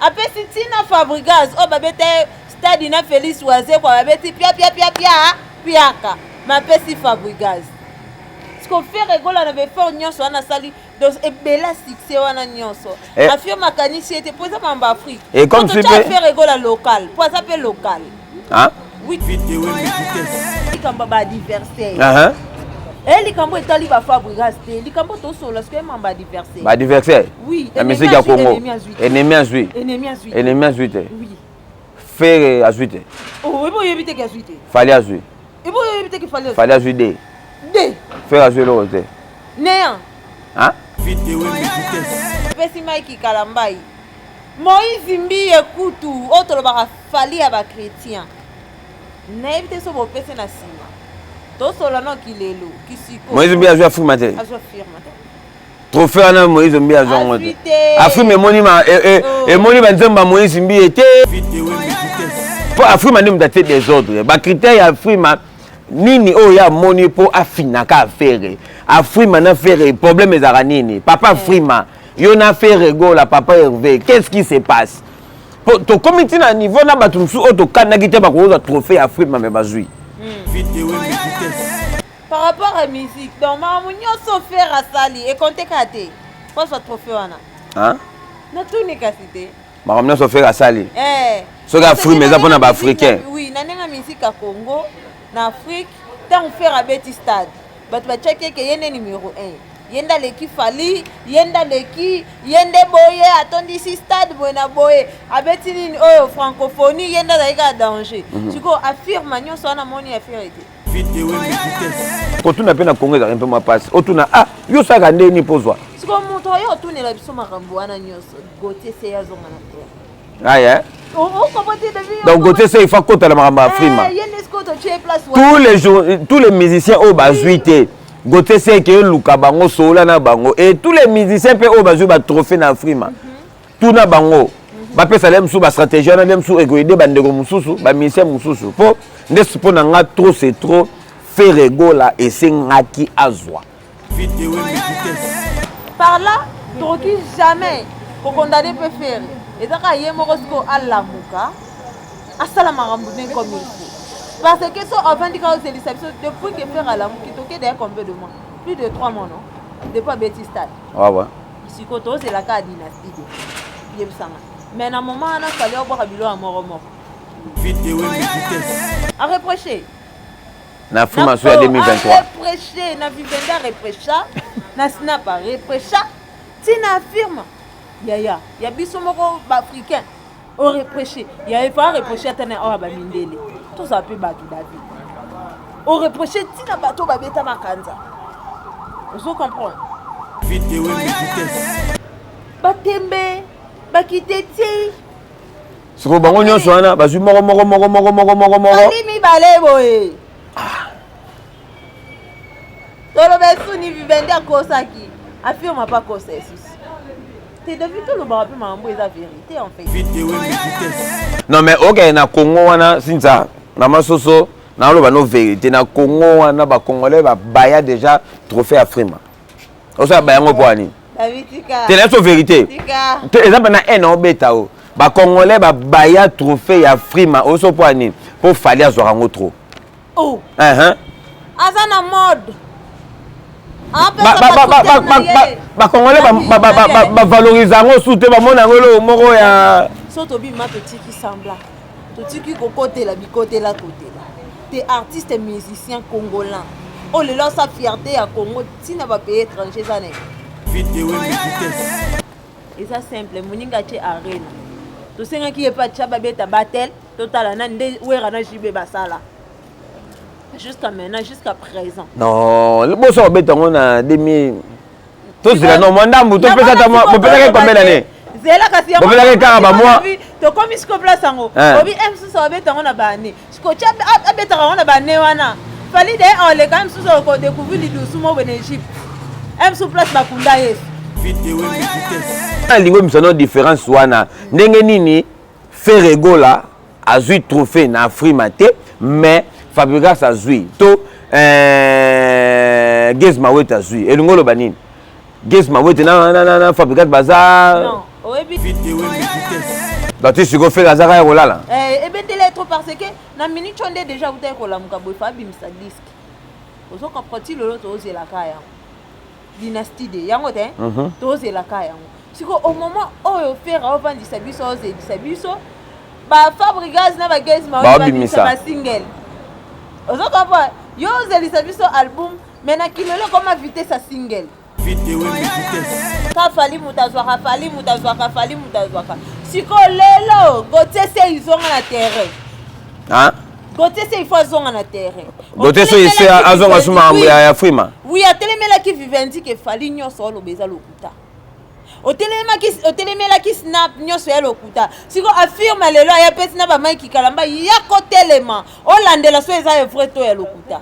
Apesi ntina Fabregas oyo babeta stade na Félix Wazekwa, babeti pia pia pia pia piaka, mapesi Fabregas. Siko Ferre Gola na befort nyonso wana asali, donc ebela succès wana nyonso. Eh. Afio makanisi ete po eza mambo Afrique. Et comme si pe Ferre Gola local, po aza pe local. Hein? Oui. Likambo ba adversaire. Uh -huh. Eh, likambo etali ba Fabregas te, likambo tosolola sikoyo mambo adversaire. Ba adversaire? Oui. Na musique ya Congo. Ennemi azwi. Ennemi azwi. Ennemi azwi te. Oui. Ferre azwi te. Oh, ebo oyebi te ke azwi te. Fally azwi. Ebo oyebi te ke Fally azwi. Fally azwi de. De. Ferre azwi eloko te. Néant. Hein? Pesi Mike Kalambayi. Moïse Mbiye kutu oyo tolobaka Fally ya ba chrétien. Nayebi te so bopesi na nsima. Tosolola no kilelo kisiko. Moïse Mbiye azwi afirma te. Azwi afirma te. Trophée wana Moïse Mbiye azwi yango te. Afrima emoni ma emoni ba nzembo ya Moïse Mbiye te. Po Afrima nde moto atie désordre. Ba critères ya Afrima nini oyo ye amoni mpo afinaka afere Afrima na Ferre problème ezalaka nini? Papa Afrima yo na Ferre Gola papa Hervé, qu'est-ce qui se passe? Po tokomi ti na niveau na bato mosusu oyo tokanaki te bakozwa trophée ya Afrima me bazwi. Par rapport à musique, donc makambo nyonso Ferre asali ekonte kaka te po azwa trophée wana. Hein? Natuni kasi te. Makambo nyonso Ferre asali. Eh. Soki Afrima eza mpona baafricain. Oui, na ndenge ya musique ya Congo, na Afrique, ntango Ferre abeti stade, bato batiaki eke ye nde numéro 1. Ye nde aleki Fally, ye nde aleki, ye nde boye, atondisi stade boye na boye, abeti nini oyo francophonie, ye nde azalaki kaka danger. Sikoyo afirma nyonso wana moni ya Ferre te. Kotuna mpe na Congo ezalaka mpe mwa mpasi. Otuna, ah, yo osalaka ndenge nini mpo ozwa? Sikoyo moto oyo otunela biso makambo wana nyonso, Gauthier Sey azonga na terre. Aye. Donc Gauthier Sey il faut akota na makambo ya Afrima. Tous les jours, tous les musiciens oyo bazwi te. Gauthier Sey ke eluka bango solola na bango et tous les musiciens mpe oyo bazwi ba trophée na Afrima. Tuna bango. Bapesa le mosusu ba stratégie wana nde mosusu ekoyede bandeko mosusu ba musiciens mosusu mpo nde mpo na nga trop c'est trop. Ferre Gola esengaki azwa. Par là tokoki jamais kokondane mpe Ferre, eza kaka ye moko sikoyo alamuka asala makambo ndenge comme il faut, parce que so avandi kaka ozelisa biso depuis que Ferre alamuki toke d'ailleurs combien de mois, plus de 3 mois non, depuis abeti stade. Ouais, ouais. Sikoyo tozela kaka dynastie de yebisanga, mais na moment wana Fally obwaka biloko ya moko moko areproche na Afrima so ya 2023. Areproche na Vivenda, areprocha na Snap, areprocha ntina afirma yaya ya biso moko baafricain oreproche ya efa areproche ata na awa bamindele tozala mpe bato David oreproche ntina bato babeta makanza, ozo comprendre batembe bakite ti Sikoyo bango nyonso wana bazwi moko moko moko moko moko moko moko. Bali mibale boye. Toloba esuni Vivendi akosaki. Afirma pa kosa esusu. Te David tolobaka mpe makambo eza vérité en fait. Non mais okende na Congo wana sinza mama soso naloba no vérité na Congo wana ba Congolais babaya déjà trophée Afrima. Osala bayango mpo ani? Te na biso vérité. Te eza mpe na haine obeta o. Ba Congolais babaya trophée ya Afrima oso mpo ani? Mpo Fally azwaka yango trop. Oh. Uh-huh. Aza na mode. Bacongolais bavalorise yango su te, bamona yango eloko moko ya so tobima totiki sembla totiki kokotela bikotela kotela te artiste musicien congolais oyo lelo asa fierté ya Congo ntina bapays étranger eza na eza simple moninga atie arena tosengaki ye mpe atya babeta batel totala nani nde Wera na JB basala jusqu'à maintenant, jusqu'à présent. Non, boso obeta yango na 2000 tozela no mwa ndambu topesa ata bopesaki combien d'année? Zela kasi yango bopesaki kaka bamwa tokomi siko place yango obi m mosusu abeta yango na baane siko ti abetaka yango na baane wana Fally de oleka mosusu okodécouvrir lidusu moko na Égypte m mosusu place bakunda Yesu. Nalingi obimisa no différence wana ndenge nini Ferre Gola azwi trophée na Afrima te mais Fabregas azwi to Gaz Mawete azwi, elingi oloba nini? Gaz Mawete na Fabregas baza Non. Oyebi. Donc ti sikoyo Ferre aza kaka ya kolala. Eh, ebetela ye trop parce que na minute oyo nde déjà akutaki kolamuka boye fa abimisa disque. Ozo comprendre ti lelo tozelaka yango. Dynastie de yango te. Tozelaka yango. Sikoyo au moment oyo Ferre aovandisa biso aozelisa biso ba Fabregas na ba Gaz Mawete babimisa ba single. Ozo comprendre? Yo ozelisa biso album mais na kilelo ekoma vitesse ya single. Ka Fally moto azwaka Fally moto azwaka Fally moto azwaka sikoyo lelo Gauthier Sey zonga na terrain. Hein? Gauthier Sey il faut azonga na terrain. Gauthier Sey se azonga suma makambo ya Frima. Oui, atelemelaki Vivendi ke Fally nyonso oloba eza lokuta. Otelemaki otelemelaki snap nyonso ya lokuta. Siko affirme lelo aya pesi na ba Mike Kalamba ya kotelema. Olandela so eza vrai to ya lokuta.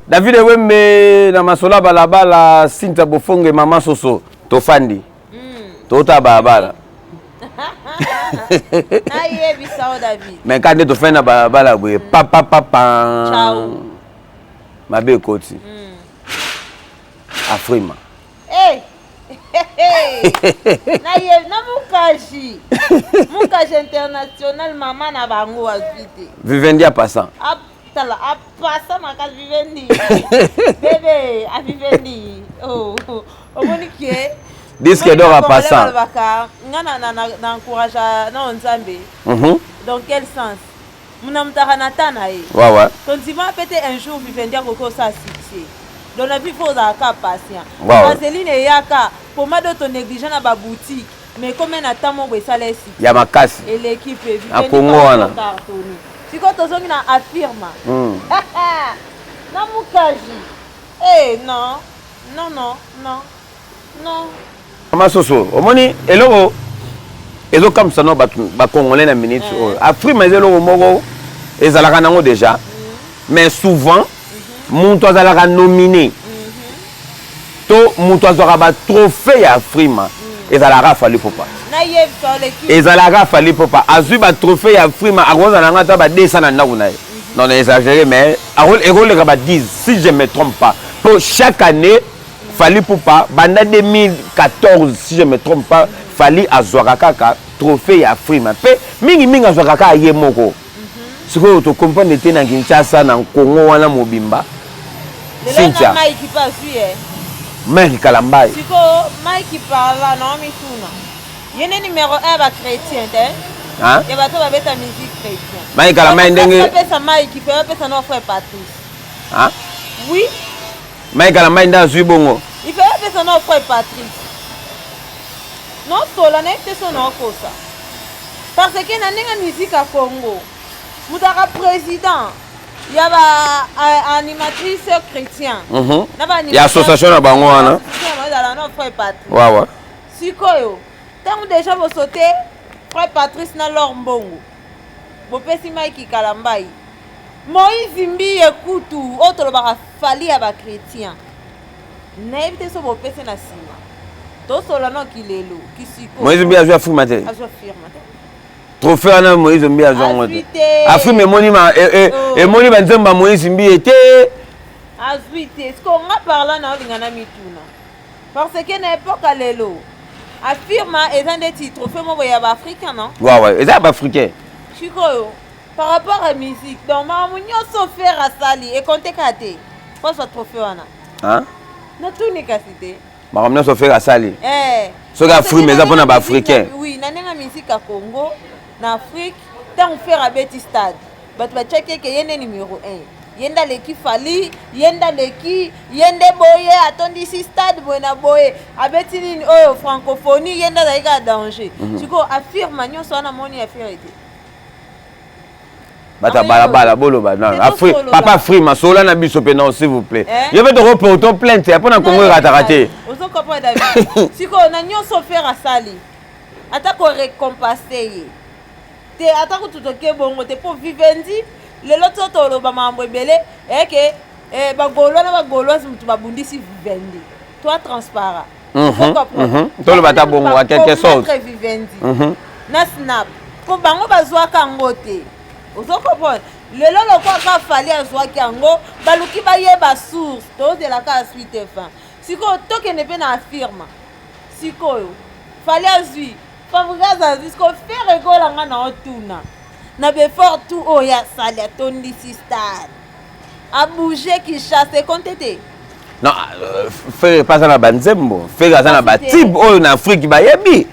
David Ewembe na masolo ya balabala Cynthia Bofonge mama soso tofandi tota balabala nayebisa yo David mais kaka nde tofandi na balabala boye papapapa mabe ekoti Afrima Hey! na ye na mukaji mukaji international mama na bango azwi te Vivendi apasa tala apasa makasi Vivendi bebe a Vivendi oh, omoni ke disque d'or apasa balobaka nga na, na, na, na encourage na nzambe Dans quel sens muna mutaka na temps na ye ouais, ouais. Tondima pe te un jour Vivendi akoki osala succès donc na vie faut ozalaka patient ouais, ouais. Vaseline eyaka pomade oyo tonéglige na baboutique mais comme na temps moko esala ye succès ya makasi eleki mpe na Congo wana cartonné sikoyo tozongi na affirma na mukaji eh non non non non non. Mama soso omoni eloko ezokamwisa no bato bacongolais na minute oyo afrima eza eloko moko ezalaka nango déjà mais souvent moto azalaka nominé to moto azwaka batrophée ya afrima ezalaka Fally Ipupa. Ezalaka Fally Ipupa azwi batrophée ya afrima akozala nanga ata ba 200 na ndako na ye. Non, na exagéré mais ekoleka ba 10 si je me trompe pas po chaque année Fally Ipupa banda 2014 si je me trompe pas Fally azwaka kaka trophée ya Afrima mpe mingimingi azwaka kaka ye moko. Sikoyo tocomprendre te na Kinshasa na Congo wana mobimba. Cynthia Mike mpe azwi ye Mike Kalambay sikoyo Mike parla na mituna ye nde numéro 1 ya bachrétien te ya bato babeta musique chrétien. Mike Kalambay ndenge bapesa Mike mpe bapesa na frère Patrice. Oui. Mike Kalambay nde azwi bongo. Il faut bapesa na frère Patrice. Nosola nayebi te so naokosa parce que na ndenge musique ya Congo moto aka président ya ba animatrice chrétien na ba ya association na bango wana ezala na frère Patrice. Wawa. Sikoyo ntango déjà bosote frère Patrice na Lor Mbongo bopesi Mike Kalambay Moïse Mbiye kutu oyo tolobaka Fally ya bachrétien nayebi te so bopesi na nsima tosola no kilelo kisiko. Moïse Mbiye azwi Afrima te. Azwi Afrima te. Trophée wana Moïse Mbiye azwi yango te. Afrima emoni emoni banzembo ya Moïse Mbiye te. Azwi te siko nga parla na olinga na mituna parce que na époque ya lelo affirma eza ndeti trophée moko ya baafricain non. Wawa eza ya baafricain. Sikoyo par rapport à musique donc makambo nyonso Ferre asali ekonte kaka te po azwa trophée wana. Natuni kasi te. Makambo nyonso Ferre asali soki afrime eza mpona baafricain. Oui, na ndenge musique ya Congo na Afrique ntango Ferre abeti stade bato batiaki eke ye nde numéro 1 ye nde aleki Fally ye nde aleki ye nde boye atondisi stade boye na boye abeti nini oyo francophonie ye nde azalaki kaka danger. Sikoyo affirma nyonso wana moni ya Ferre te. Bata balabala boloba non papa Afrima sola na biso pe non s'il vous plaît. Yo pe toko porter plainte ya pona Congo ekataka te. Ozo comprendre David. Sikoyo na nyonso Ferre asali ata ko récompenser ye te ata kutu toke bongo te po Vivendi lelo to toloba makambo ebele eke bagaulois na bagauloise mutu babundisi Vivendi toi transparent. Toloba ata bongo en quelque sorte. Vivendi na snap po bango bazwaka yango te. Ozo comprendre? Lelo lokola kaka Fally azwaki yango, baluki bayeba source. Tozela kaka suite fin. Sikoyo tokende mpe na affirma. Sikoyo Fally azwi, Fabregas azwi, sikoyo Ferre Gola nga na otuna. Na befort tout oyo asali atondisi stade. A bouger Kinshasa ekonte te. Non, Ferre pas na banzembo. Ferre aza na ba type oyo na Afrique bayebi.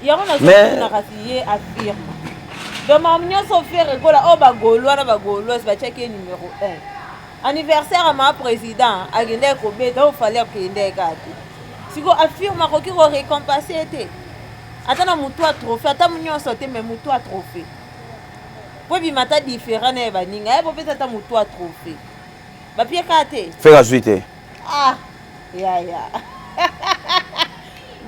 Yango nazotuna kasi ye affirme. Donc makambo nyonso Ferre Gola oyo bagaulois na bagauloise batiaki ye numero 1. Anniversaire ya maa président akendaki kobeta oyo Fally akendaki kaka te. Sikoyo affirme akoki ko récompenser ye te. Ata na motu ya trophée, ata nyonso te mais motu ya trophée. Po ebima ata différent na ye baninga, ye bopesa ata motu ya trophée. Bapie kaka te. Ferre azwi te. Ah, yaya.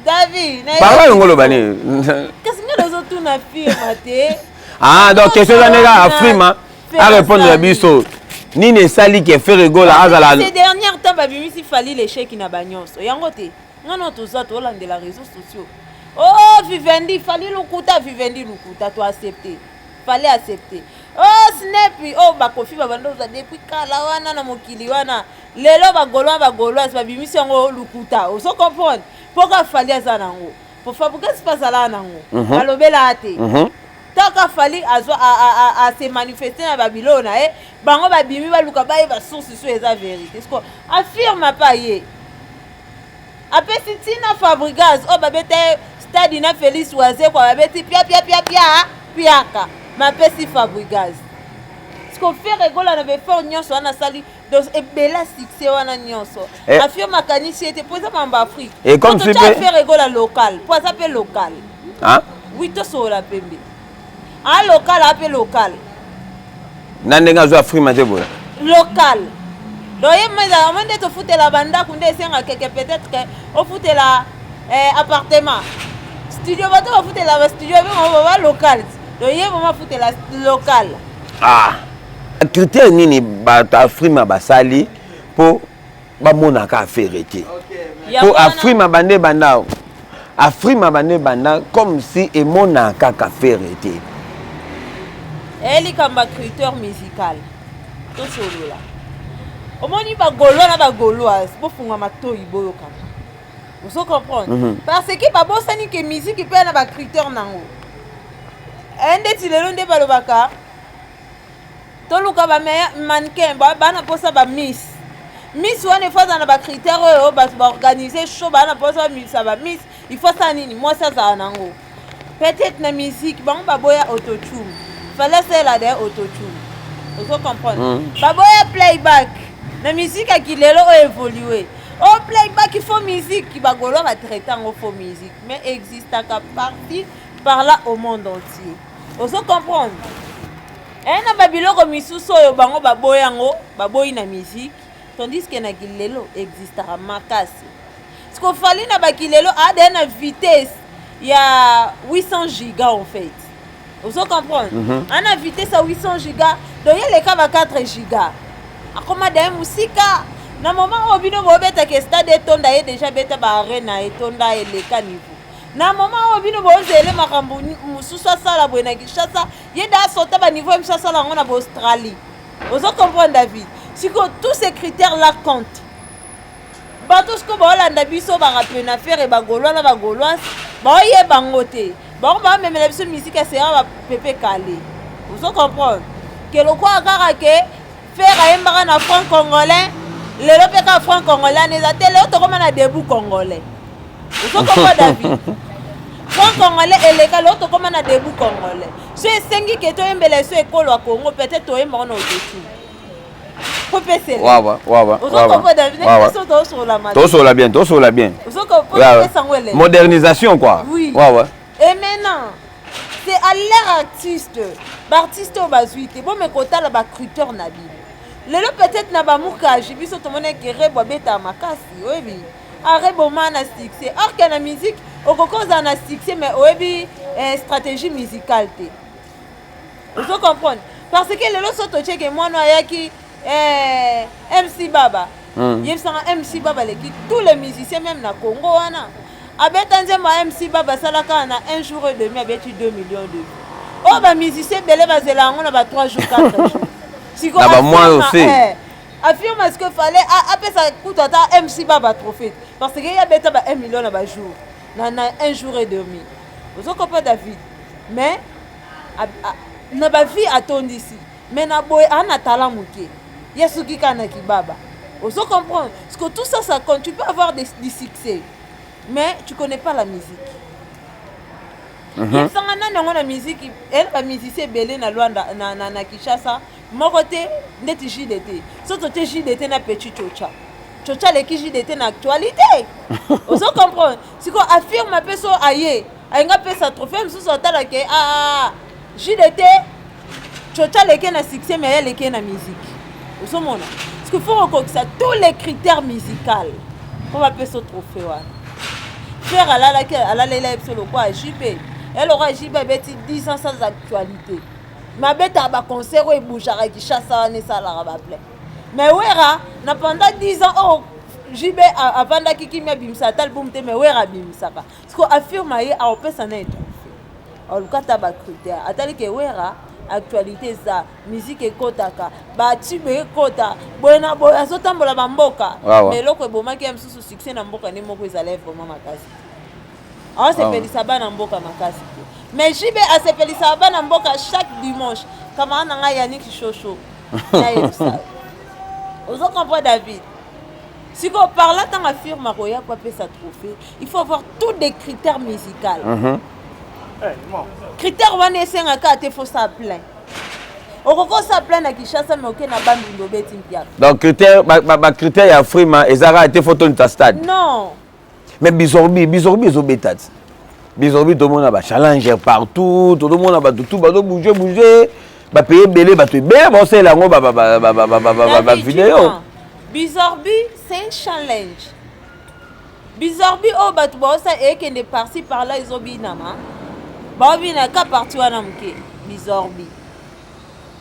David, Parla yango oloba nini? Kasi nga nazotuna firma te. Ah, donc question eza ndenge afrima a répondre ya biso. Nini esali ke Ferre Gola azala Ces derniers temps babimisi Fally l'échec na banyonso. Yango te. Nga na toza tolandela réseaux sociaux. Oh, Vivendi, Fally lokuta, Vivendi lokuta, to accepter. Fallait accepter. Oh, Snap, oh bakofi babanda oza depuis kala wana na mokili wana. Lelo ba Gaulois ba Gauloise babimisi yango lokuta. Ozo comprendre? Mpoka Fally aza nango. Po Fabregas mpe azalaka nango. Balobela te. Taka Fally azwa a se manifester na babilo na ye, bango babimi baluka bayeba source so eza vérité. Siko affirme pa ye. Apesi ntina Fabregas oyo babeta ye stade na Félix Wazekwa babeti pia pia pia pia piaka mapesi Fabregas. Siko Ferre Gola na befort nyonso wana asali donc ebela succès wana nyonso. Eh. Affirme akanisi ete po eza mambo Afrique. Et comme tu peux Ferre Gola local, po aza pe local. Hein? Oui, tosolola pembe. A local a pe local. Na ndenge azwa Afrima te boye. Local. Donc ye moko ezalaka mo nde tofutela bandako nde esenga keke peut-être que ofutela appartement. Studio bato bafutela ba studio be ba local. Donc ye moko afutela local. Ah. Critère nini bato Afrima basali po bamonaka affaire te. Po Afrima bande banda Afrima bande banda comme si emonaka affaire te. Likambo ya critère musical tosolola. Omoni ba Gaulois na ba Gauloise bofunga matoyi boyokana. Ozo comprendre? Parce que babosani ke musique mpe na ba critère nango. Ndeti lelo nde balobaka toluka ba meilleur mannequin bana posa ba miss. Miss wana il faut azala na ba critère oyo bato ba organiser show bana posa ba misa ba miss, il faut ça nini mwasi azala nango. Peut-être na musique bango baboya autotune. Fallait sela de autotune. Ozo comprendre? Baboya playback. Na musique ya kilelo oyo évoluer. Oh playback il faut musique ba gaulois ba traiter yango faux musique mais existaka parti par là au monde entier. Ozo comprendre? Na babiloko misusu oyo bango baboya yango, baboyi na musique, tandis que na kilelo existaka makasi. Siko Fally na bakilelo a de na vitesse ya 800 giga en fait. Ozo comprendre? Ana vitesse ya 800 giga, donc yeleka ba 4 giga. Akoma de musika na moment oyo bino bobeta ke stade etonda ye déjà beta ba arena etonda eleka niveau. Na moment oyo bino bozele makambo mosusu asala boye na Kinshasa, ye da asota ba niveau mosusu asala yango na ba Australie. Ozo comprendre David? Siko tous ces critères là comptent. Bato siko baolanda biso barapena Ferre ba Gaulois na ba Gauloise, baoyeba yango te. Bango bamemela biso musique ya sera ba Pepe Kallé. Ozo comprendre? Ke lokola kaka ke Ferre ayembaka na franc congolais, lelo mpe kaka franc congolais wana eza te, lelo tokoma na debout congolais. Ozo comprendre David? Franc congolais eleka, lelo tokoma na debout congolais. So esengi ke toyembela so ekolo ya Congo, peut-être toyembaka na autotune. Wawa, wawa, wawa. Tosolola bien, tosolola bien. Modernisation quoi. Oui. Wawa. Et maintenant, c'est à l'air artiste. L'artiste oyo bazwi te. Bon mais kotala ba critère na bino. Lelo peut-être na ba mukaji biso tomona ke rebo abeta makasi, oyebi. Arebo ma na succès. Or que na musique, okoki ozala na succès mais oyebi stratégie musicale te. Ozo comprendre? Parce que lelo so tocheke mwana ayaki MC Baba. Yebisanga MC Baba leki tous les musiciens même na Congo wana. Abeta nzembo ya MC Baba salaka na un jour et demi abeti 2 millions de vues. Oh ba musiciens belé bazela yango na ba 3 jours 4 jours. Na bamois aussi. Affirme ce que fallait apesa kutu ata MC ba batrophée, parce que ye abeta ba 1 million na bajour na un jour et demi. Ozokopa, David, mais na bavie atondisi, mais na boye aa na talent moke, ye soki kaka na kibaba. Ozo comprendre? Parce que tout ça, ça compte. Tu peux avoir du succès, mais tu connais pas la musique. Yebisanga nani yango na musique ena bamusicien ebele na Lwanda, na Kinshasa, moko te ndeti JDT. So totie JDT na petit Chocha, Chocha aleki JDT na actualité. Ozo comprendre? Sikoyo affirme mpe so aye ayenga apesa trophée mosusu, atalake ah, JDT, Chocha aleki na succès, mais aye aleki na musique. Ozomona? Parce que faut kokokisa tous les critères musicaux mpo bapesa trophée wana. Frère alalaki, alalela ye biso lokwa JB, eloko JB abeti 10 ans sans actualité, mais abetaka baconcert oyo ebougeaka Kinshasa wana, esalaka baplein. Mais Wera na pendant 10 ans oyo JB avandaki kimia, abimisa ata album te, mais Wera abimisaka. Parce que affirme ye aopesa na ye trophée, aluka ata bacritère, atali ke Wera actualité eza, musique ekɔtaka, batube ekɔta boye na boye, azotambola bamboka. Mais eloko ebomaki ya mosusu, succès na mboka nde moko ezala vraiment makasi te, aosepelisa bana mboka makasi te. Mais JB asepelisaka bana mboka chaque dimanche. Camarade na ngai Yannick Shosho nayebisa, ozo comprendre, David? Sikoyo par là, ntango afirme akoya po apesa trophée, il faut avoir tous des critères musicaux. Critère wana esengaka te faut ça plein. Okoki osala plein na Kinshasa, mais oke na Bandundu, obeti mpiaka. Donc critère, bacritère ya Afrima ezalaka te faut tondisa stade? Non. Mais Bizorbi, Bizorbi ezobeta ti Bizorbi, tomona bachallenger partout, tozomona bato tu bazobouge bouge, bapays ebele, bato ebele baosalela yango bavideo. Bizorbi, c'est un challenge. Bizorbi oyo bato baosa ekende par-ci par-là, ezobinama, baobina ka parti wana moke. Bizorbi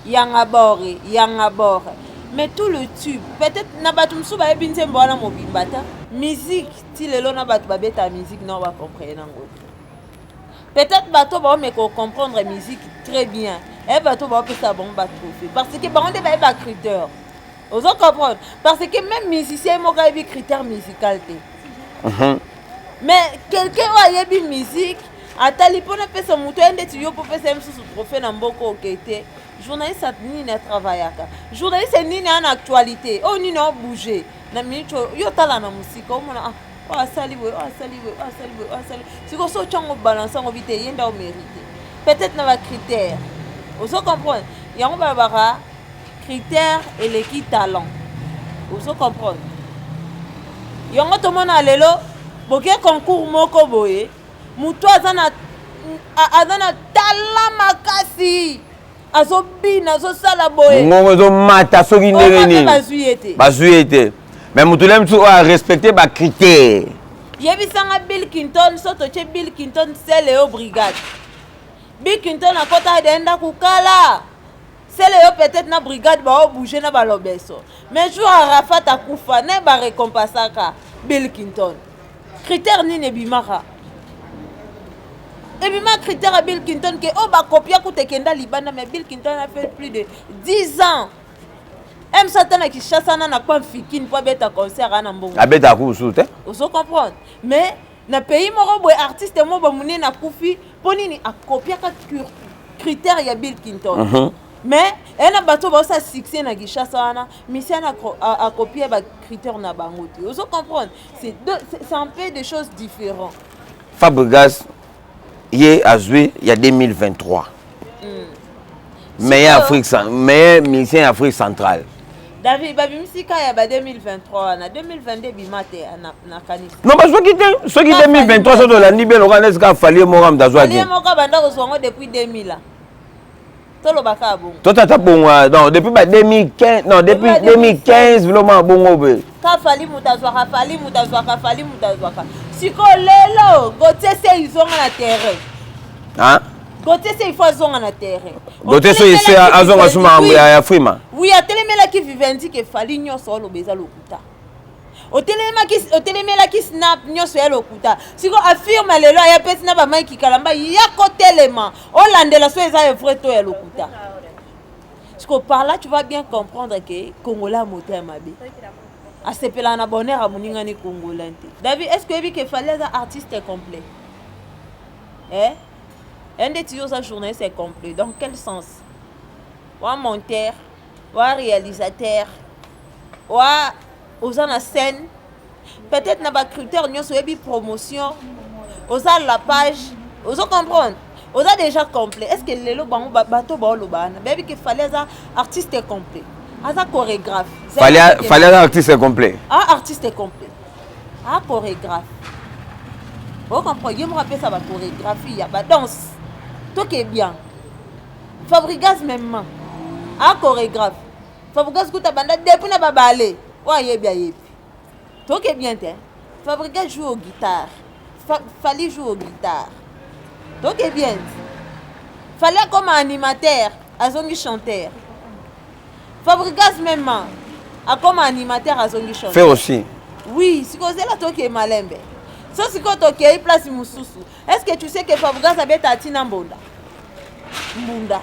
yanga bore, yanga bore, mais tout le tube, peut-être na bato mosusu bayebi nzembo wana mobimba ta. Musique ti lelo na bato babetaka musique nao bacomprendre yango te. Peut-être bato baomeka kocomprendre musique très bien, e bato baopesa bango batrophée parce que bango nde bayeba critère. Ozo comprendre? Parce que même musicien moko ayebi critère musical te. Mais quelqu'un oyo ayebi musique atali mpona apesa moto aye ndeti yo mpo opesa ye mosusu trophée na mboka oke te. Journaliste nini atravaillaka? Journaliste nini aa na actualité oyo nini aobouge na minute oyo? Yo otala na mosika, omona ah, oyo asali boye, oyo asali boye, oyo asali boye, oyo asali. Sikoyo so otyango balance yango bi te, ye nde aomérite peut-être na bacritère. Ozo comprendre? Yango balobaka critère eleki talent. Ozo comprendre? Yango tomona lelo boke concours moko boye, moto aza na talent makasi, azobina, azosala boye. Ngongo ezomata soki ndenge nini. Bazwi ye te. Bazwi ye te, mais motu le mosusu oyo arespecte bacritère. Yebisanga, Bill Clinton, so totie Bill Clinton, Celeo, Brigade, Bill Clinton akɔta de ndako kala. Celeo peut-être na Brigade baobouge na balobeso, mais jour Arafat akufa ne barécompensaka Bill Clinton, critère nini ebimaka? Ebima critère ya Bill Clinton ke oyo bakopia kuta ekenda libanda. Mais Bill Clinton a fait plus de 10 ans mso ata na Kinshasa na kwa mfikini mpo abeta concert aa na mbongo. Abetaka kusu te. Ozo comprendre? Mais na pays moko boye, artiste moko boye monene akufi mpo nini? Akopiaka critère ya Bill Clinton. Mais eya na bato baosala succès na Kinshasa wana, misiana akopia bacritère na bango te. Ozo comprendre? C'est un peu des choses différentes. Fabregas ye azwi ya 2023 meilleur Afrique, meilleur musicien ya Afrique centrale. David, babimisi ka ya ba 2023 wana, 2022 ebima te nakanisi. Non, bazwaki te. Soki 2023, soki tolandi bien, lokola neti kaka Fally moko moto azwaki. Fally moko banda kozwa yango depuis 2000, tolobaka bongo. Totata bongo, donc depuis ba 2015, non, depuis 2015, biloko bongo mpe. Ka Fally moto azwaka, Fally moto azwaka, Fally moto azwaka. Sikoyo lelo Gautier se izonga na terrain. Gautier se, il faut azonga na terrain. Gautier se se azonga su makambo ya Frima. Oui, atelemelaki Vivendi ke Fally nyonso oloba eza lokuta, otelemelaki Snap nyonso ya lokuta. Sikoyo afirme lelo aya pesi na bamaiki kalamba ya kotelema, olandela so eza vrai to ya lokuta. Siko par là, tu vas bien comprendre que Congolais motema mabe, asepelaka na bonheur ya moninga ni Congolais te. David, est ce que oyebi ke Fally aza artiste complet? Eh, ndeti yo oza journaliste complet dans quel sens? Wa monteur, wa réalisateur, wa oza na scène, peut-être na bacritère nyonso oyebi, promotion, oza la page, ozo comprendre, oza déjà complet. Est ce que lelo bango bato baoloba wana bayebi ke Fally aza artiste complet, aza chorégraphe? Fally aza artiste complet. Ah, artiste complet, a chorégraphe, ocomprendre? Ye moko apesa bachorégraphie ya badanse. Toke bien, Fabregas mêmement a chorégraphe. Fabregas kuta banda depuis na babale oyo ayebi, ayebi. Toke bien te, Fabregas joue au guitare. Fally joue au guitare. Toke bien, Fally akoma animateur, azongi chanteur. Fabregas mêmement akoma animateur, azongi chanteur. Fait aussi. Oui, sikoyo ozela, toke malembe. So sikoyo tokei place mosusu. Est ce que tu sais que Fabregas abeta atina mbonda, mbunda,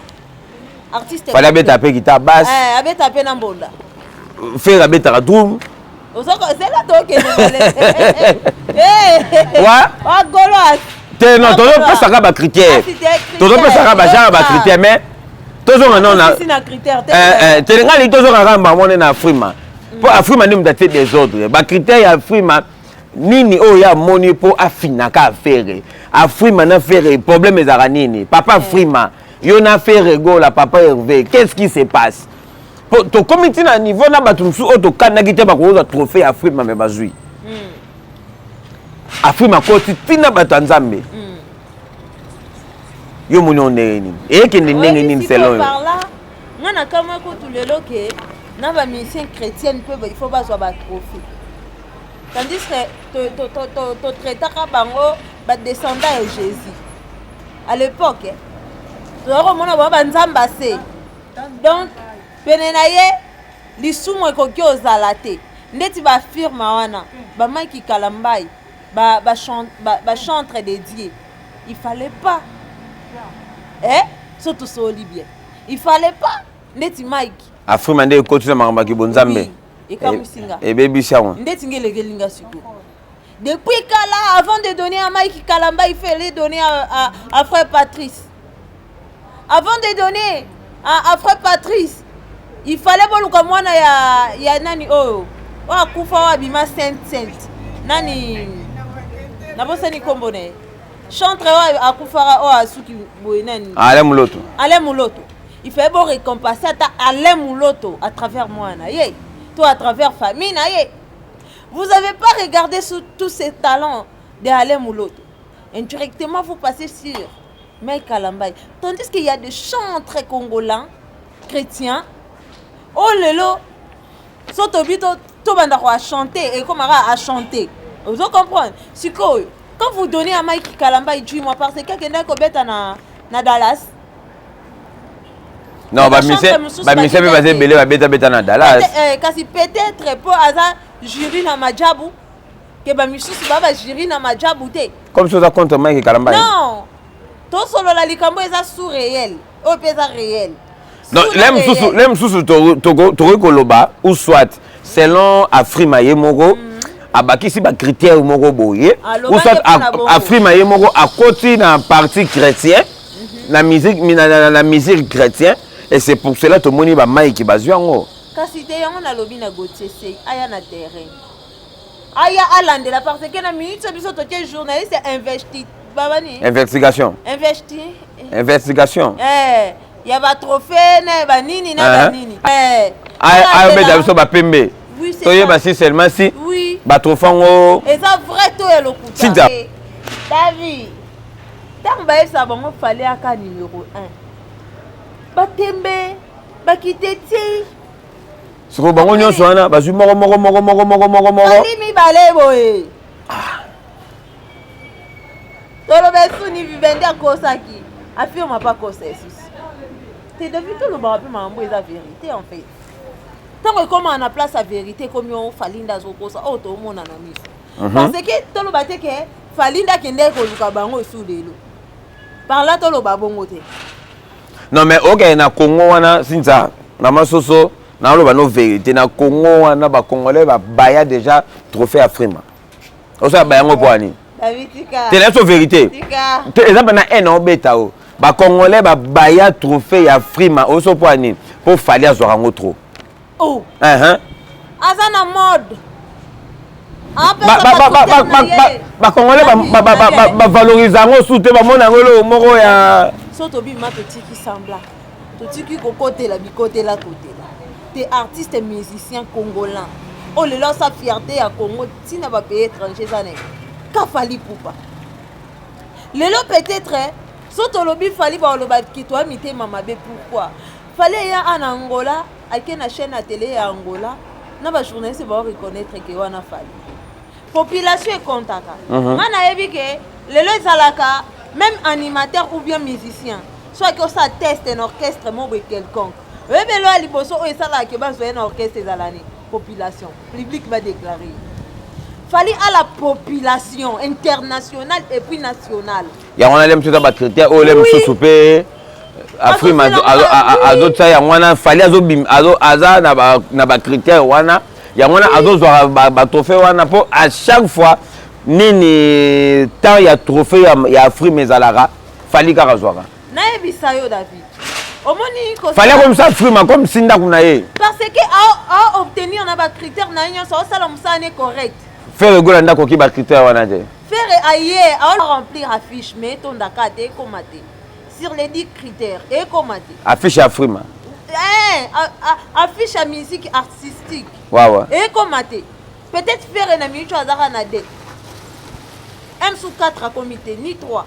artiste? Fally abeta mpe guitare basse. Eh, abeta mpe na mbonda. Ferre abetaka drum. Ozela, tokende malembe. Wa gauloise. Te, non, tozopesaka bacritère, tozopesaka bagenre bacritère, mais tozonga non na telenga lingi, tozonga kaka mbamone na Afrima, mpo Afrima nde moto atie désordre. Bacritère ya Afrima nini oyo ya amoni mpo afinaka affaire Afrima na Ferre? Problème ezalaka nini, papa Afrima, yo na Ferre Gola, papa Hervé? Qu'est-ce qui se passe? Po tokomi ntina niveau na bato mosusu oyo tokandaki te bakozwa trophée ya Afrima, me bazwi. Afrima akoti ntina bato ya Nzambe. Yo moni oyo ndenge nini? Eyekende ndenge nini selon yo? Nga na kamwe kutu lelo ke na bamusicien chrétienne mpe il faut bazwa batrophée, tandis que totraitaka bango badescendant ya Jésus à l'époque. Tozala komona bango banzambe ase, donc pene na ye lisumu ekoki ozala te. Ndeti bafirme wana, bamaki Kalambai, bachantre de Dieu, il fallait pas, eh? So tosoli bien, il fallait pas ndeti Mike. Afrima nde ekoti na makambo ya kibonzambe. Ekamwisinga. Ebebisi yango. Ndeti nge elekelinga sikoyo. Depuis kala, avant de donner à Mike Kalamba, il fallait donner à frère Patrice. Avant de donner à frère Patrice, il fallait boluka mwana ya nani oyo oyo akufa, oyo abima sainte sainte, nani, nabosani nkombo na ye, chantre oyo akufaka, oyo asuki boye, nani? Alain Muloto. Alain Muloto. Il fallait bo récompenser ata Alain Muloto à travers mwana ye to à travers famille na ye. Vous avez pas regardé sur tous ces talents de Alain Muloto. Indirectement, vous passez sur Mike Kalambay, tandis qu'il y a des chantres congolais chrétiens. Oh lelo, so tobi tobanda ko chanter ekomaka à chanter, ozo comprendre? Sikoyo quand vous donnez à Mike Kalambay, dis-moi, parce que akendaki kobeta na Dallas. Non, bamusicien mpe baza ebele babetabeta na Dallas. Kasi peut-être mpo aza jury na majabu, ke bamisusu baa bajury na majabu te. Comme si oza contre Mike Kalambay. Non, tosolola likambo eza sous réel, oyo mpe eza réel. Non, le mosusu tokoki koloba, ou soit selon Afrima ye moko abakisi bacritère moko boye, ou soit Afrima ye moko akoti na parti chrétien, na musique, na musique chrétien, et c'est pour cela tomoni bamaiki bazwi yango. Kasi te, yango nalobi na Gautier Sey, aya na terrain, aya alandela, parce que na minute biso totie journaliste investi babani. Investigation. Investi. Investigation. Eh, ya batrophée na banini na banini. Ayobeta biso bapembe, toyeba si seulement si batrophée yango eza vrai to ya lokuta. David, ntango bayebisa bango Fally aka numéro 1, batembe bakite ti. Sikoyo bango nyonso wana bazwi moko moko moko moko moko moko moko. Ali mibale boye. Toloba esuni Vivendi akosaki, afirma mpe akosa esusu te. David, tolobaka mpe makambo eza vérité. En fait, ntango ekomaka na place ya vérité, ekomi o Fally nde azokosa, oyo toomona na miso, parce que toloba te ke Fally nde akendeki koluka bango esu lelo. Par là toloba bongo te. Non, mais okende na Congo wana, sinza. Mama Soso, naoloba no vérité, na Congo wana bacongolais babaya déjà trophée Afrima. Osala bayango mpo ani te na biso vérité te, eza mpe na haine obeta o bacongolais babaya trophée ya Afrima oso mpo ani, mpo Fally azwaka yango trop. Oh. Uh -huh. Aza na mode. Bacongolais bavalorise yango su te, bamona yango eloko moko ya So tobima, totiki semblant, totiki kokotela bikotela kotela te. Artiste musicien congolais oyo lelo asa fierté ya Congo ntina bapays étranger eza na ka Fally Ipupa. Lelo peut-être so tolobi Fally, baloba toya mitema mabe. Pourquoi Fally eya a na Angola, ake na chaîne ya télé ya Angola na bajournaliste bao reconnaître ke wana Fally? Population ekontaka. Nga nayebi ke lelo ezalaka même animateur ou bien musicien, so ake osala test na orchestre mo boye quelconque, oyebi elo ya liboso oyo esalaka ke bazwa ye na orchestre ezala ni population, public badéclare. Fally à la population internationale et puis nationale. Yango wana le mosusu eza bacritère oyo le mosusu mpe Afrima azotia yango wana. Fally aza na bacritère wana, yango wana azozwaka batrophée wana, mpo à chaque fois nini, temps ya trophée ya Afrima ezalaka, Fally kaka azwaka. Nayebisa yo, David, omoni. Fally akomisa Afrima comme si ndako na ye. Parce que aobtenir na bacritère na ye nyonso, aosala mosala ne correct. Ferre Gola ndako oki bacritère wana te. Ferre aye aoremplir affiche, mais etondaka te, ekóma te sur les 10 critères, ekóma te. Affiche ya Afrima? Affiche ya musique artistique. Wawa. Ekóma te. Peut-être Ferre na minute oyo azaka na 2 m sous 4, akomi te ni 3.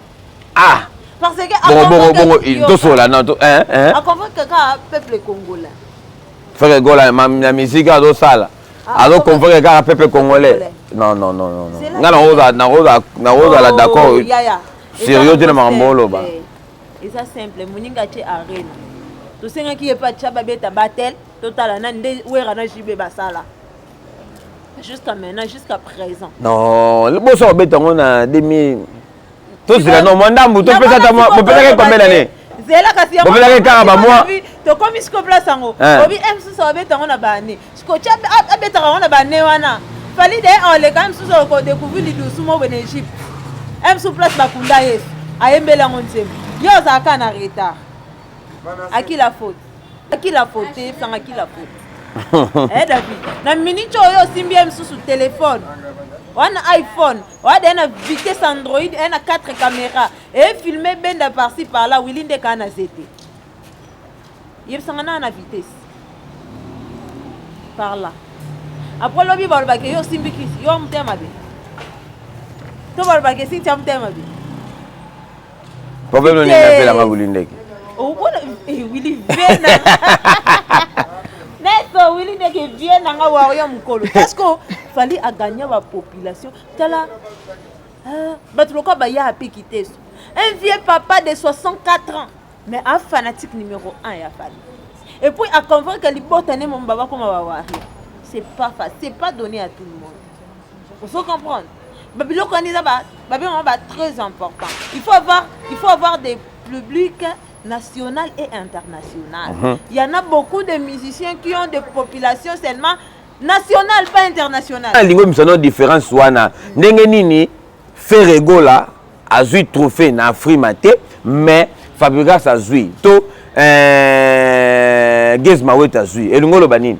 Ah. Parce que Bongo bongo bongo, tosola na to hein hein. Aconvaincre kaka peuple congolais. Ferre Gola na musique azosala, azoconvaincre kaka peuple congolais? Non, non, non, non, nga nakozala d'accord sérieux te na makambo oloba. Eza simple, moninga atie arena, tosengaki ye mpe atya, babeta batel, totala nani nde Wera na JB basala jusqu'à maintenant, jusqu'à présent. Non, liboso obeta yango na 2000, tozela no mwa ndambu, topesa ata bopesaki combien d'année? Zela kasi. Bopesaki kaka bamwa. Tokomi siko place yango, obi m mosusu abeta yango na baane, siko ti abetaka yango na baane wana, Fally de oleka mosusu okodécouvrir lidusu mo boye na Egypte, m mosusu place bakunda Yesu, ayembeli yango nzembo. Ye ozalaka na retard. À qui la faute? À qui la faute? Eyebisanga qui la faute. Eh David, na minute oyo osimbi ye mosusu telefone wana iPhone oya deya na vitesse Android, eya na 4 caméra, efilme benda par-ci par-là, wili nde kaa na zete. Yebisanga naa na vitesse par là. Après lobi balobaki yo osimbi kisi, yo motema mabe, to balobaki esinti ya motema mabe. Problème nini napelanga Wili Ndeke? Okona Wili vie na neso, Wili Ndeke vie nanga wario mokolo, parce que Fally agagna bapopulation. Tala bato lokola baya apeki te, so un vieux papa de 64 ans, mais un fanatique numéro 1 ya Fally, et puis aconvaincre libota ne momo bakoma bawario. C'est pas facile, c'est pas donné à tout le monde. Il faut comprendre babiloko wana eza babengaka ba très important. Il faut avoir des publics national et international. Il y en a beaucoup de musiciens qui ont des populations seulement nationales, pas internationales. Alingi oyebisa no différence wana ndenge nini? Ferre Gola azwi trophée na Afrima te, mais Fabregas azwi to Gaz Mawete azwi. Elingi oloba nini?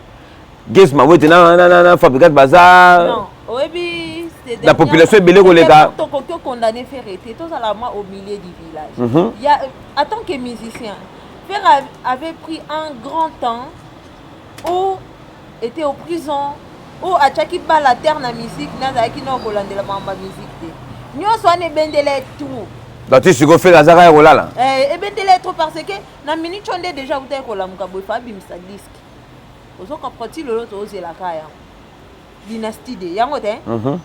Gaz Mawete na Fabregas baza Non, oyebi. La population ebele koleka. Tokoki okondamner Ferre te, tozala mwa au milieu du village. Il y a, en tant que musicien, Ferre avait pris un grand temps où était au prison, où atiaki bala terre na musique, nazalaki na kolandela makambo ya musique te. Nyonso wana ebendela tout. Donc ti sikoyo Ferre azaka ya kolala. Ebendela trop, parce que na minute oyo nde déjà utaki kolamuka boye, fa abimisa disque. Ozo comprendre? Ti lelo tozelaka yango, Dynastie de yango te.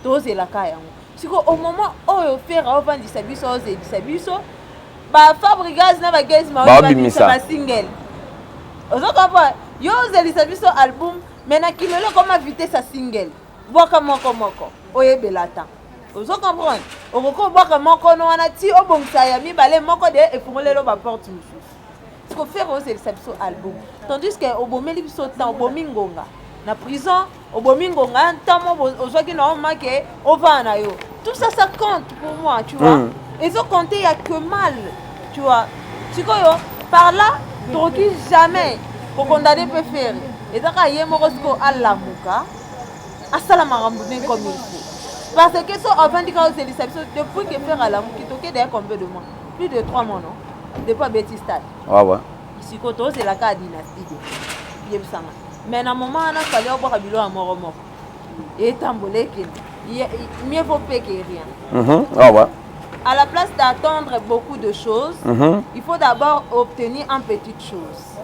Tozelaka yango siko au moment oyo Ferre aovandisa biso, aozelisa biso baFabregas na baGaz Baobimisa. Basingle. Ozo comprendre? Yo ozelisa biso album, mais na kilelo koma vitesse ya single, bwaka moko moko, oyebela ta. Ozo comprendre? Okoki obwaka moko no wana ti obongisa ya mibale moko de efungolelo baporte mosusu. Siko Ferre ozelisa biso album, tandis que obomeli biso temps, obomi ngonga na prison, obomi ngonga temps mo ozwaki na omake ovaa na yo. Tout ça, ça compte pour moi, tu vois. Ezo compter ya que mal, tu vois. Sikoyo par là tokoki jamais kokondane mpe Ferre. Eza kaka ye moko sikoyo alamuka, asala makambo ndenge comme il faut, parce que so avandi kaka ozelisa biso. Depuis que Ferre alamuki, toke d'ailleurs combien de mois? Plus de 3 mois, non? Depuis abeti stade. Ouais. Sikoyo tozelaka ya dynastie te, yebisanga. Mais na moment wana Fally obwaka biloko ya moko moko, etambola, ekende. Mieux vaut peu que rien. Ah ouais. À la place d'attendre beaucoup de choses, il faut d'abord obtenir un petite chose.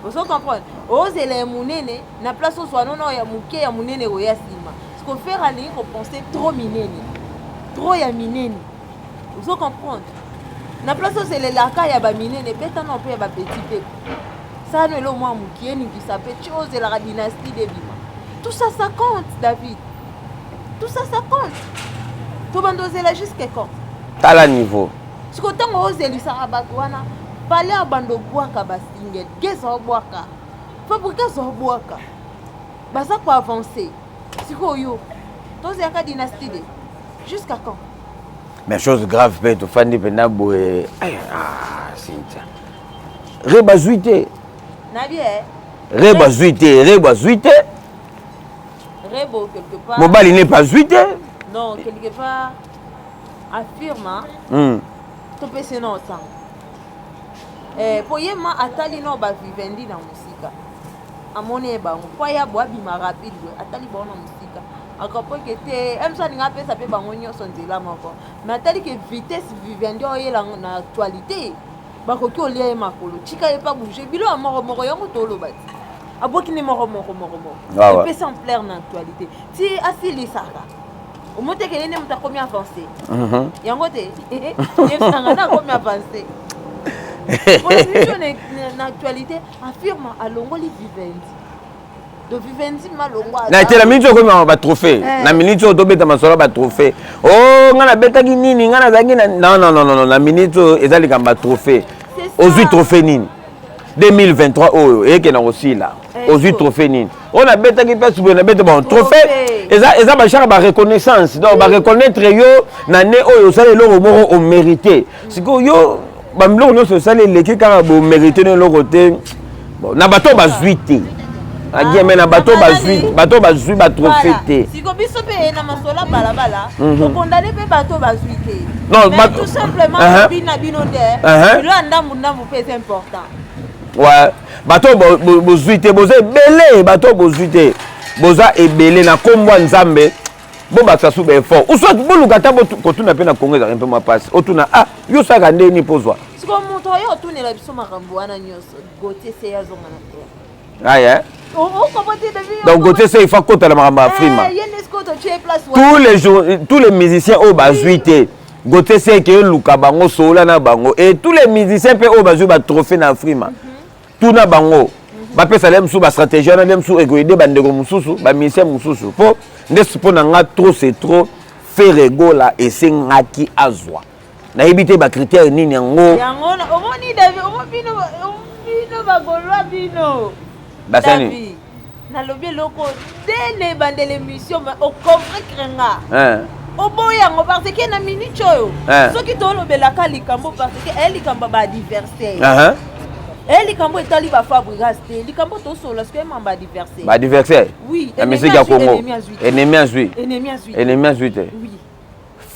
Ozo comprendre? Ozela ya monene na place ozwa nono ya moke, ya monene koya nsima. Parce que Ferre alingi kopenser trop minene, trop ya minene. Ozo comprendre? Na place ozelelaka ya baminene, betana mpe ya bapetit mpe sano elo mwa mokie, eningisa mpe ti ozelaka dynastie debima. Tout ça, ça compte, David. Tout ça, ça compte. Tobanda ozela jusque quand? Tala niveau. Siko ntango ozelisaka bato wana, Fally abanda obwaka basingle, geza obwaka, Fabregas obwaka, baza koavance. Sikoyo tozelaka dynastie de jusqu'à quand? Mais chose grave mpe, tofandi mpenza boye. Ah, Cynthia, Rebo azwi te. Nabi eh? Rebo azwi te, Rebo azwi te. Rebo quelque part. Mobali ne pa azwi te. Non, quelque part affirme. Topesi na osango po ye ma atali no bavivendi na mosika, amoni ye bango po aya bo abima rapide boye, atali bango na mosika, akompreke te. Moso alinga apesa mpe bango nyonso nzela moko, mais atali ke vitesse vivendi oyela na actualité, bakoki olia ye makolo. Tika ye pa bouge biloko moko moko, yango toloba ti abwaki nde moko moko moko moko, epesi ampleur na actualité ti asilisaka. Omoteke ye nde moto akomi avancé. Yango te yebisanga nde akomi avancé mpona na actualité. Affirme alongoli vivendi, do vivendi malongwa. Na te, na miniti oyo okomi batrophée. Na miniti oyo tobeta masolo ya batrophée. O ngai nabetaki nini, ngai nazalaki na non, non, non, non. Na miniti oyo eza likambo ya trophée. Ozwi trophée nini 2023 oyo eyekenda kosila? Ozwi trophée nini? Oyo nabetaki place boye, nabeta bon trophée. Eza bachaka bareconnaissance, donc bareconnaître yo na ne oyo osala eloko moko, omérité. Sikoyo yo bambiloko nyonso osali eleki kaka bomérité no eloko te. Bon, na bato bazwi te agie, mais na bato bazwi, bato bazwi batrophée te. Siko biso mpe na masolo ya balabala, tokondane mpe bato bazwi te. Non. Mais tout simplement, bina bino nde bilo ya ndambu ndambu mpe eza important. Ouais, bato bozwi te, boza ebele. Bato bozwi te, boza ebele. Na nkombo ya Nzambe, bobakisa su baeffort, ou soit boluka ata kotuna mpe. Na Kongo ezalaka mpe mwa mpasi otuna: ah, yo osalaka ndeni mpo ozwa? Siko moto oyo otunela biso makambo wana nyonso, Gautier se azonga na terre. Aye. Donc Gautier se, il faut akotala makambo ya Afrima. Tous les jours, tous les musiciens oyo bazwi te, Gautier se eke eluka bango, solola na bango. Et tous les musiciens mpe oyo bazwi batrophée na Afrima, tuna bango, bapesa le mosusu bastratégie wana, nde mosusu ekoyede bandeko mosusu, bamusicien mosusu. Mpo nde mpo na nga, trop c'est trop. Ferre Gola esengaki azwa, nayebi te bacritère nini yango. Yango omoni, David, omoni bino, bino bagolwa bino. Basani. Nalobi eloko te na ebandela émission, mais ocomprendre nga, oboyi yango, parce que na minute oyo soki tolobelaka likambo, parce que eye likambo ya baadversaire, eye likambo etali baFabregas te. Likambo tosolola soki eyemamba adversaire. Baadversaire. Oui. Na musique ya Congo, ennemi azwi. Ennemi azwi. Ennemi azwi te. Oui.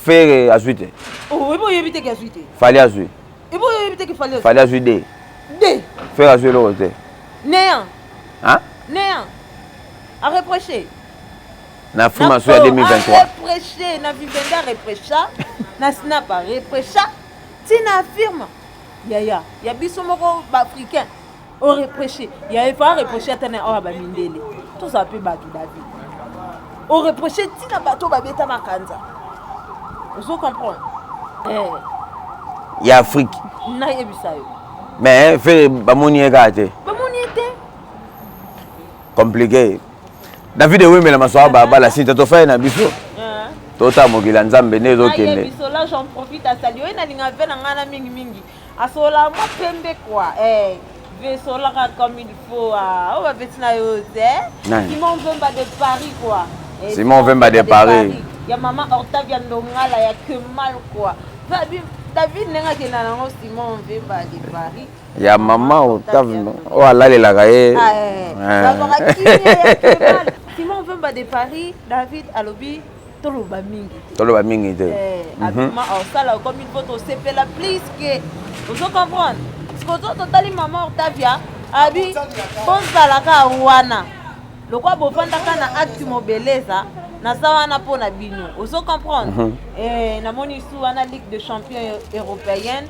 Ferre azwi te. Oyebi, oyebi te ke azwi te. Fally azwi. Ebo oyebi te ke Fally azwi. Fally azwi de. De. Ferre azwi eloko te. Néant. Hein? Néant à reprocher. Na Afrima so ya 2023. Areproche na vivendi, areprocha na snap, areprocha ntina afirme yaya ya biso moko baafricain. Oreproche ya efa, areproche ata na oyo bamindele. Tozala mpe bato, David. Oreproche ntina bato babeta makanza, ozo comprendre? Ya Afrique. Nayebisa yo. Mais Ferre bamoni ye kaka te. Bamoni ye te. Compliqué. David ewembela masolo balabala, sinta tofai na biso, totala mokili ya Nzambe nde ezokende. Biso là, j'en profite à saluer, nalinga mpe na ngai na mingimingi. Asola mwa pembe quoi. Eh, vesolaka comme il faut. Ah, oyo bapesi na yo te. Simon Vemba de Paris quoi. Eh, Simon Vemba de Paris. Ya mama Octavia Ndongala ya Kemal quoi. David ndenge akenda nango Simon Vemba de Paris. Ya mama Octave oyo alalelaka ye. Ah, eh. Bazwaka kimia ya Kemal. Simon Vemba de Paris, David alobi toloba mingi te. Toloba mingi te. Eh, abima osala comme il faut tosepela plus que ozo comprendre. Sikoyo totali mama Octavia abi bozalaka wana lokwa bofandaka na acte mobeleza naza wana mpo na bino ozo comprendre. Mm -hmm. Eh, namoni su wana ligue de champion européenne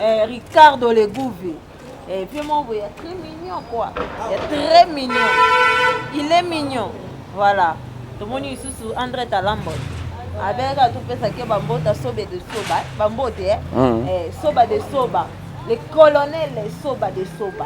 eh, Ricardo Legouve. Et puis moi, il est très mignon quoi. Il est très mignon. Il est mignon. Voilà. Tomoni lisusu André Talambo. Abeka topesaki bambota sobe de soba. Bambote eh? Eh, soba de soba. Le colonel soba de soba.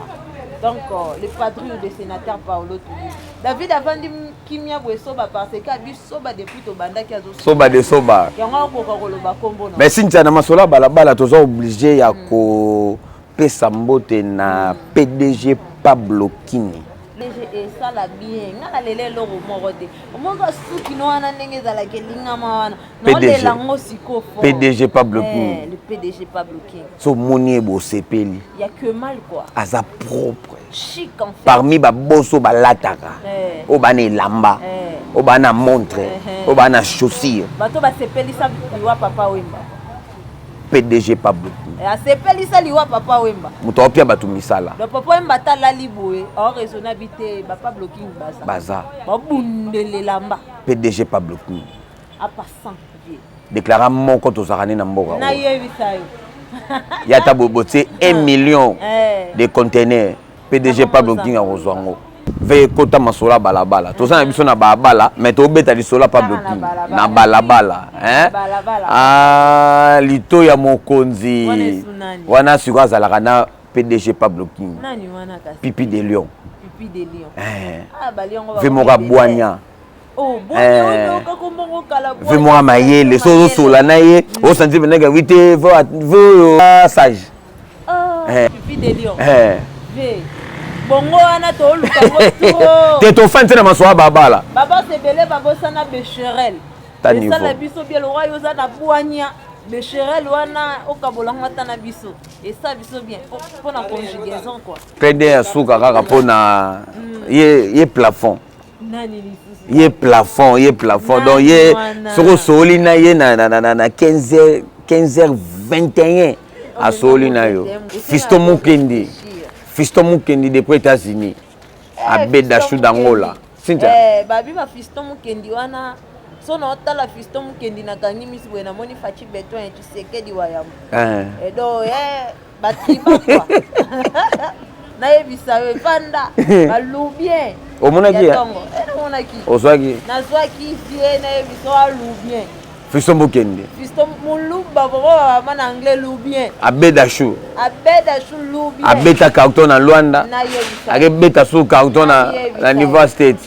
Donc euh, le patrouille de sénateur Paolo Toulouse. David avandi kimia boye soba parce que abi soba depuis tobandaki azo soba de soba. Yango akoka koloba kombo na. Mais Cynthia na masolo ya balabala toza obligé ya ko pesa mbote na PDG Pablo Kini. DG esala bien nga nalela eloko moko te omonaka suki no wana ndenge ezalaka elingama wana naolela yango siko fort PDG Pablo eh, King le PDG Pablo King so omoni ye bosepeli ya que mal quoi aza propre chic en fait parmi baboso balataka eh. oyo bana elamba eh. oyo bana montre eh. oyo bana chaussure bato basepelisa liwa papa Wemba PDG Pablo eh, asepelisa liwa papa Wemba moto aopia bato misala donc papa Wemba ata alali boye aoraisonne abi te ba Pablo King baza baza babundela elamba PDG Pablo King apassant vie déclara moko tozalaka nde na mboka nayebisa yo ye ata botie 1 million eh. de conteneur PDG Pablo King akozwa yango ve ekota masolo ya balabala toza na biso na balabala mais tobeta lisolo ya Pablo King na balabala ah, lito ya mokonzi wana sikoyo azalaka na PDG Pablo King Pipi de Lion eh. ah, ve moko abwanya oh, eh. ve moko mayele so ozosola na ye osanti pendeke wi te ve oyo ah, sage ah, eh. Eh. bongo wana toluka ngo trop te tofandi te na masolo ya babala babasi ebele babosana becherel esala biso bien lokwa yo oza na bwania becherel wana okabolango ata na biso esala biso bien mpo na conjugaison quoi pd ya suka kaka mpo na hmm. ye, ye plafond nani lisusu ye plafond ye plafond donc ye soki osoli na ye na, na, na, na, na 15 15 21 asoli na yo fiston mukendi fiston mukendi depuis états-unis eh, abeda chou d'angola Cynthia eh, babi ba fiston mukendi wana so na otala fiston mukendi nakangi misu boye namoni faci beton ya tshisekedi wa yambo eh. edo eh, batrima kua nayebisa yo evanda balubien omonaki ya ntongo eh, namonaki ozwaki nazwaki vie nayebisa yo alubien fiston bokende fiston moluba vraiment bama na anglais lubien abeda chou abeda chou lubien abeta carton na Luanda nayebisa akebeta sous carton na, na niveau state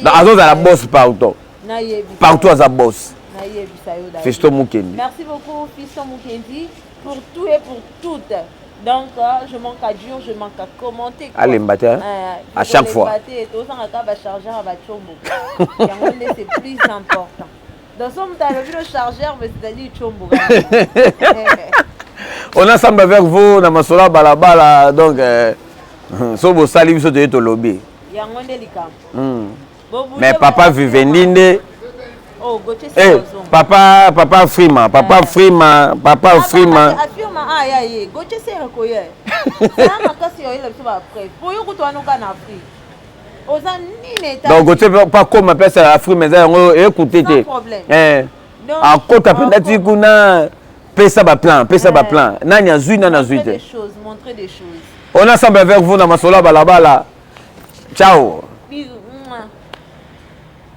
donc azozala boss partout nayebisa partout aza boss nayebisa yo David. fiston mukendi merci beaucoup fiston mukendi pour tout et pour toutes donc euh, je manque à dire je manque à commenter quoi. alemba te hein? Euh, à chaque fois tozangaka bachargeur ya bacombo yango nde c'est plus important donc so moto alobi no chargeur mais c'est-à-dire combo on ensemble avec vous na masolo ya balabala donc euh, so bosali biso toye tolobi yango nde likambo mm. mais papa vivendi nde Oh, Gauthier eh, papa papa frima papa eh. frima papa ah, frima afirma ah ya ye Gauthier sera koye sera makasi yo ila biso ba preuve po yo kutu wana na Afrique oza nini eta donc Gauthier pa koma pesa Afrique mais yango écouter te eh akota mpenza ti kuna pesa ba plan pesa ba plan nani azwi nani azwi te montrer des choses on ensemble avec vous na masolo ya balabala ciao bisous.